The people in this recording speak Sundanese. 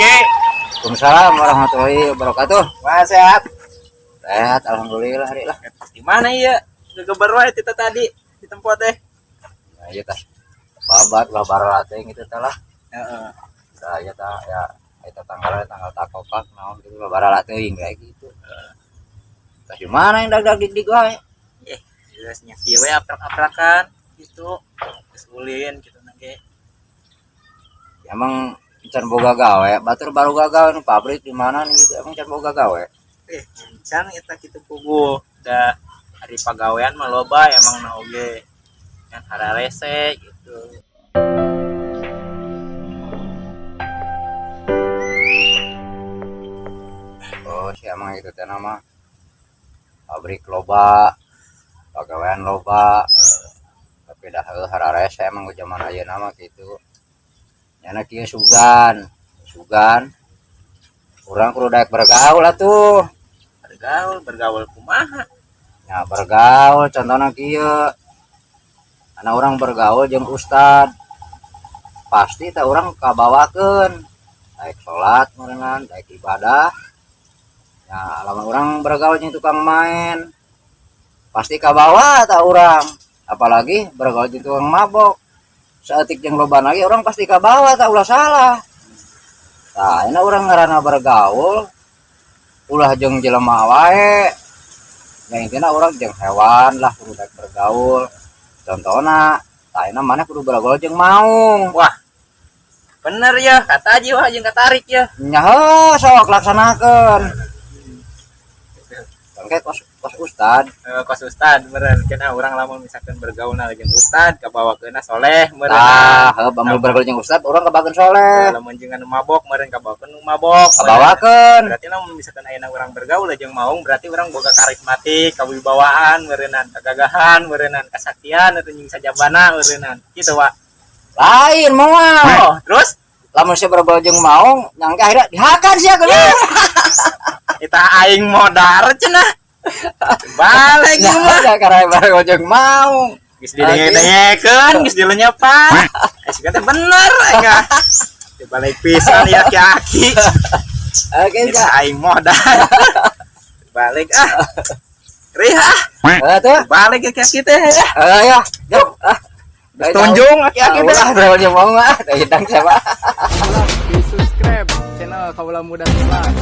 Ki. Waalaikumsalam warahmatullahi wabarakatuh. Wah, sehat. Sehat, alhamdulillah hari lah. Di mana iya? Gegeber wae kita tadi di tempat teh. Nah, iya tah. Babat lah barala teh gitu teh lah. Heeh. Tah iya tah ya eta tanggalnya tanggal takokak naon gitu lah barala teuing kayak gitu. Tah di mana yang dag-dag dig-dig wae? Eh, jelasnya kieu we aprak-aprakan gitu. Geus ulin gitu nage. Emang can boga gawe, batur baru gawe nu pabrik di mana nih gitu. Emang can boga gawe? Eh, can eta kitu puguh. Da hari pagawean mah loba emang na oge. Kan hararese gitu. Oh, si emang itu teh nama pabrik loba, pagawean loba, tapi dah heuh hararese emang ku zaman ayeuna mah gitu. Nyana kieu sugan, sugan. Urang kudu daek bergaul atuh. Bergaul, bergaul kumaha? Ya bergaul contohna kieu. Ana urang bergaul jeung ustad. Pasti teh urang kabawakeun. Daek salat meureunnan, daek ibadah. Ya lamun urang bergaul jeung tukang main, pasti kabawa tah urang. Apalagi bergaul jeung tukang mabok. Saeutik jeung loba lagi urang pasti kabawa tah, ulah salah. Tah, ayeuna urang ngaranna bergaul ulah jeung jelema wae. Ya intina urang jeung hewan lah kudu daek bergaul. Contohna, tah ayeuna maneh kudu bergaul jeung maung. Wah. Bener ya, kata aja wah jeung katarik ya. Nya heuh sok laksanakeun. Kan kos kos ustad. Eh, kos ustad meureun kena urang lamun misalkan bergaul na jeung ustad kabawakeunna soleh meureun. Tah, heuh lamun bergaul jeung ustad urang kabageun soleh. Lamun jeung anu mabok meureun kabawakeun nu mabok. Kabawakeun. Berarti lamun misalkan ayeuna urang bergaul jeung maung berarti urang boga karismatik, kawibawaan meureunan, kagagahan meureunan, kasaktian atau jeung sajabana meureunan. Gitu, Pak. Lain moal. Oh, terus Lamun sia bergaul jeung maung, nyangka akhirnya dihakan sia kudu. Eta aing modar cenah. Balik Ya, mah. ya karena bergaul jeung maung. Geus didenge-dengekeun, geus dilenyepan. Eh, sih teh bener aing ah. Dibalik pisan ya aki-aki. Oke, Eta aing modar. Balik ah. Rih ah. Eh tuh. Balik aki-aki teh ya. Eh ya. Jom. Ah. Tunjung aki-aki teh. Ulah bergaul jeung maung ah. Teh hidang siapa? Di subscribe channel Kaula Muda Sebelas.